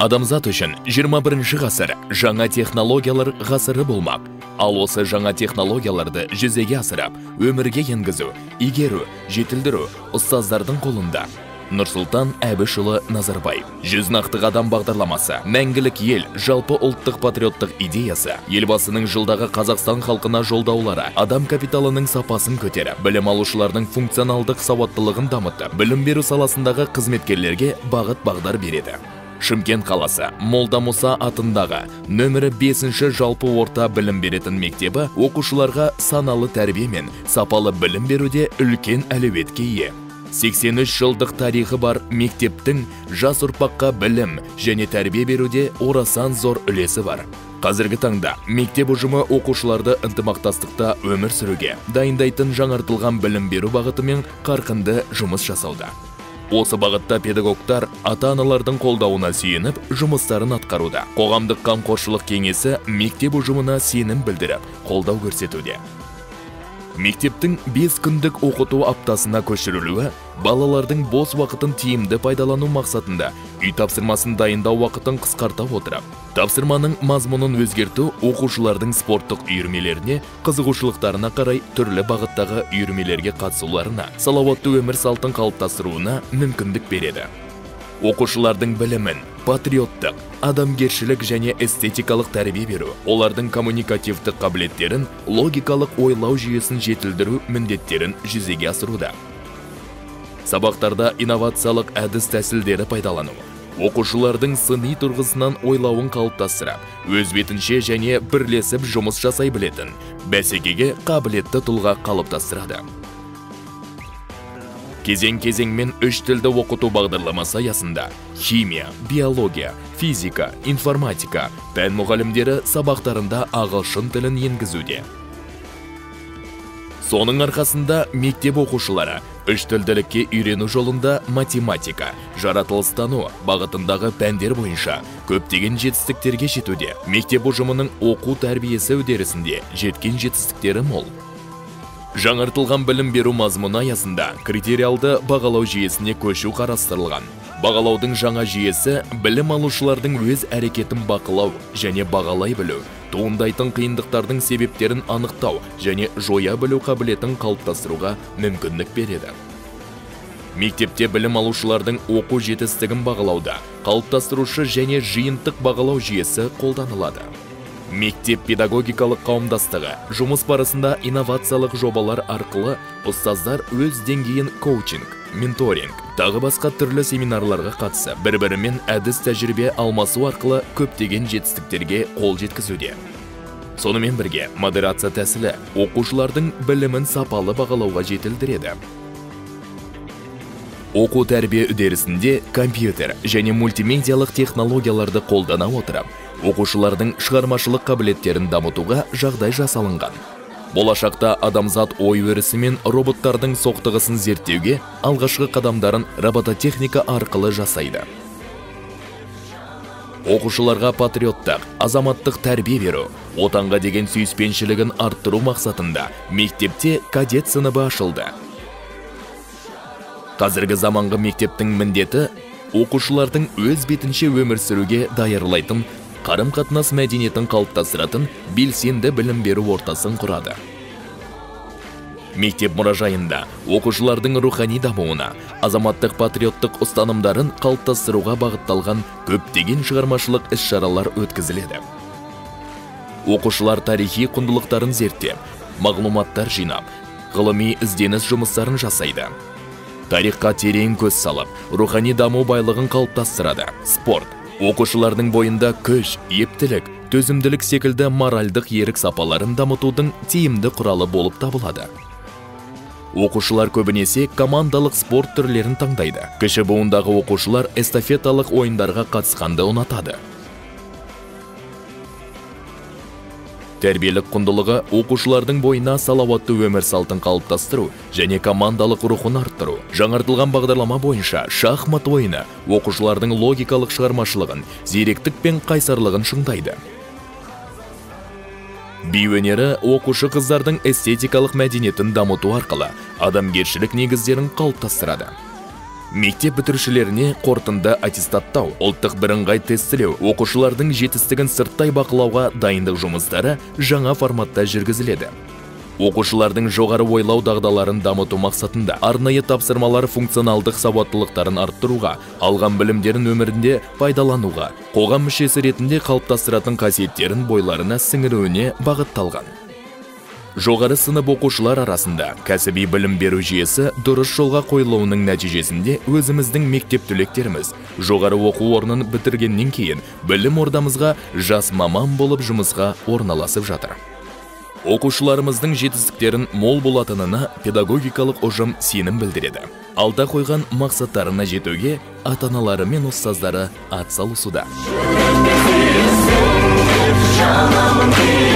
Адамзат үшін 21 ғасыр жаңа технологиялар ғасыры болмақ. Ал осы жаңа технологияларды жүзеге асырып, өмірге енгізу, игеру, жетілдіру ұстаздардың қолында. Нұрсұлтан Әбішұлы Назарбаев. 100 нақты қадам бағдарламасы, мәңгілік ел, жалпы ұлттық патриоттық идеясы, елбасының жылдағы Қазақстан халқына жолдаулары, адам капиталының сапасын көтеріп, білім алушылардың функционалдық сауаттылығын дамытып, білім беру саласындағы қызметкерлерге бағыт-бағдар береді. Шымкент қаласы Молда Мұса атындағы нөмірі 5-ші жалпы орта білім беретін мектебі оқушыларға саналы тәрбие мен сапалы білім беруде үлкен әлеуетке ие. 83 жылдық тарихы бар мектептің жас ұрпаққа білім және тәрбие беруде орасан зор үлесі бар. Қазіргі таңда мектеп ұжымы оқушыларды ынтымақтастықта өмір сүруге дайындайтын жаңартылған білім беру бағытымен қарқынды жұмыс жасауда. Осы бағытта педагогтар ата-аналардың қолдауына сүйеніп жұмыстарын атқаруда. Қоғамдық қамқоршылық кеңесі мектеп ұжымына сенім білдіріп, қолдау көрсетуде. Мектептің 5 күндік оқыту аптасына көшірілуі балалардың бос уақытын тиімді пайдалану мақсатында үй тапсырмасын дайындау уақытын қысқарта отырып, тапсырманың мазмұнын өзгерту оқушылардың спорттық үйірмелеріне, қызығушылықтарына қарай түрлі бағыттағы үйірмелерге қатысуларына, салауатты өмір салтын қалыптастыруына мүмкіндік береді. Оқушылардың білімін, патриоттық, адамгершілік және эстетикалық тәрбие беру, олардың коммуникативтік қабілеттерін, логикалық ойлау жүйесін жетілдіру міндеттерін жүзеге асыруда. Сабақтарда инновациялық әдіс тәсілдері пайдалану, оқушылардың сыни тұрғысынан ойлауын қалыптастырып, өз бетінше және бірлесіп жұмыс жасай білетін, бәсекеге қабілетті тұлға қалыптастырады. Кезең-кезеңмен үш тілді оқыту бағдарламасы аясында химия, биология, физика, информатика пән мұғалімдері сабақтарында ағылшын тілін енгізуде. Соның арқасында мектеп оқушылары үш тілділікке үйрену жолында математика, жаратылыстану бағытындағы пәндер бойынша көптеген жетістіктерге жетуде. Мектеп ұжымының оқу тәрбиесі үдерісінде жеткен жетістіктері мол. Жаңартылған білім беру мазмұны аясында критериалды бағалау жүйесіне көшу қарастырылған. Бағалаудың жаңа жүйесі білім алушылардың өз әрекетін бақылау және бағалай білу, туындайтын қиындықтардың себептерін анықтау және жоя білу қабілетін қалыптастыруға мүмкіндік береді. Мектепте білім алушылардың оқу жетістігін бағалауда қалыптастырушы және жиынтық бағалау жүйесі қолданылады. Мектеп педагогикалық қауымдастығы жұмыс барысында инновациялық жобалар арқылы ұстаздар өз деңгейін коучинг, менторинг, тағы басқа түрлі семинарларға қатысып, бір-бірімен әдіс тәжірибе алмасу арқылы көптеген жетістіктерге қол жеткізуде. Сонымен бірге модерация тәсілі оқушылардың білімін сапалы бағалауға жетілдіреді. Оқу тәрбие үдерісінде компьютер және мультимедиялық технологияларды қолдана отырып, оқушылардың шығармашылық қабілеттерін дамытуға жағдай жасалынған. Болашақта адамзат ой өрісі мен роботтардың соқтығысын зерттеуге алғашқы қадамдарын робототехника арқылы жасайды. Оқушыларға патриоттық, азаматтық тәрбие беру, отанға деген сүйіспеншілігін арттыру мақсатында мектепте кадет сыныбы ашылды. Қазіргі заманғы мектептің міндеті оқушылардың өз бетінше өмір сүруге даярлайтын қарым-қатынас мәдениетін қалыптастыратын белсенді білім беру ортасын құрады. Мектеп мұражайында оқушылардың рухани дамуына, азаматтық патриоттық ұстанымдарын қалыптастыруға бағытталған көптеген шығармашылық іс-шаралар өткізіледі. Оқушылар тарихи құндылықтарын зерттеп, мағлұматтар жинап, ғылыми ізденіс жұмыстарын жасайды. Тарихқа терең көз салып, рухани даму байлығын қалыптастырады. Спорт оқушылардың бойында күш, ептілік, төзімділік секілді моральдық ерік сапаларын дамытудың тиімді құралы болып табылады. Оқушылар көбінесе командалық спорт түрлерін таңдайды. Кіші буындағы оқушылар эстафеталық ойындарға қатысқанды ұнатады. Тәрбиелік құндылығы оқушылардың бойына салауатты өмір салтын қалыптастыру және командалық рухын арттыру. Жаңартылған бағдарлама бойынша шахмат ойыны оқушылардың логикалық шығармашылығын, зеректік пен қайсарлығын шыңдайды. Би өнері оқушы қыздардың эстетикалық мәдениетін дамыту арқылы адамгершілік негіздерін қалыптастырады. Мектеп бітірушілеріне қорытынды аттестаттау, ұлттық бірыңғай тестілеу, оқушылардың жетістігін сырттай бақылауға дайындық жұмыстары жаңа форматта жүргізіледі. Оқушылардың жоғары ойлау дағдыларын дамыту мақсатында арнайы тапсырмалар функционалдық сауаттылықтарын арттыруға, алған білімдерін өмірінде пайдалануға, қоғам мүшесі ретінде қалыптастыратын қасиеттерін бойларына сіңіруіне бағытталған. Жоғары сынып оқушылар арасында кәсіби білім беру жүйесі дұрыс жолға қойылуының нәтижесінде өзіміздің мектеп түлектеріміз жоғары оқу орнын бітіргеннен кейін білім ордамызға жас маман болып жұмысқа орналасып жатыр. Оқушыларымыздың жетістіктерін мол болатынына педагогикалық ұжым сенім білдіреді. Алда қойған мақсаттарына жетуге ата-аналары мен ұстаздары атсалысуда. Жанамын.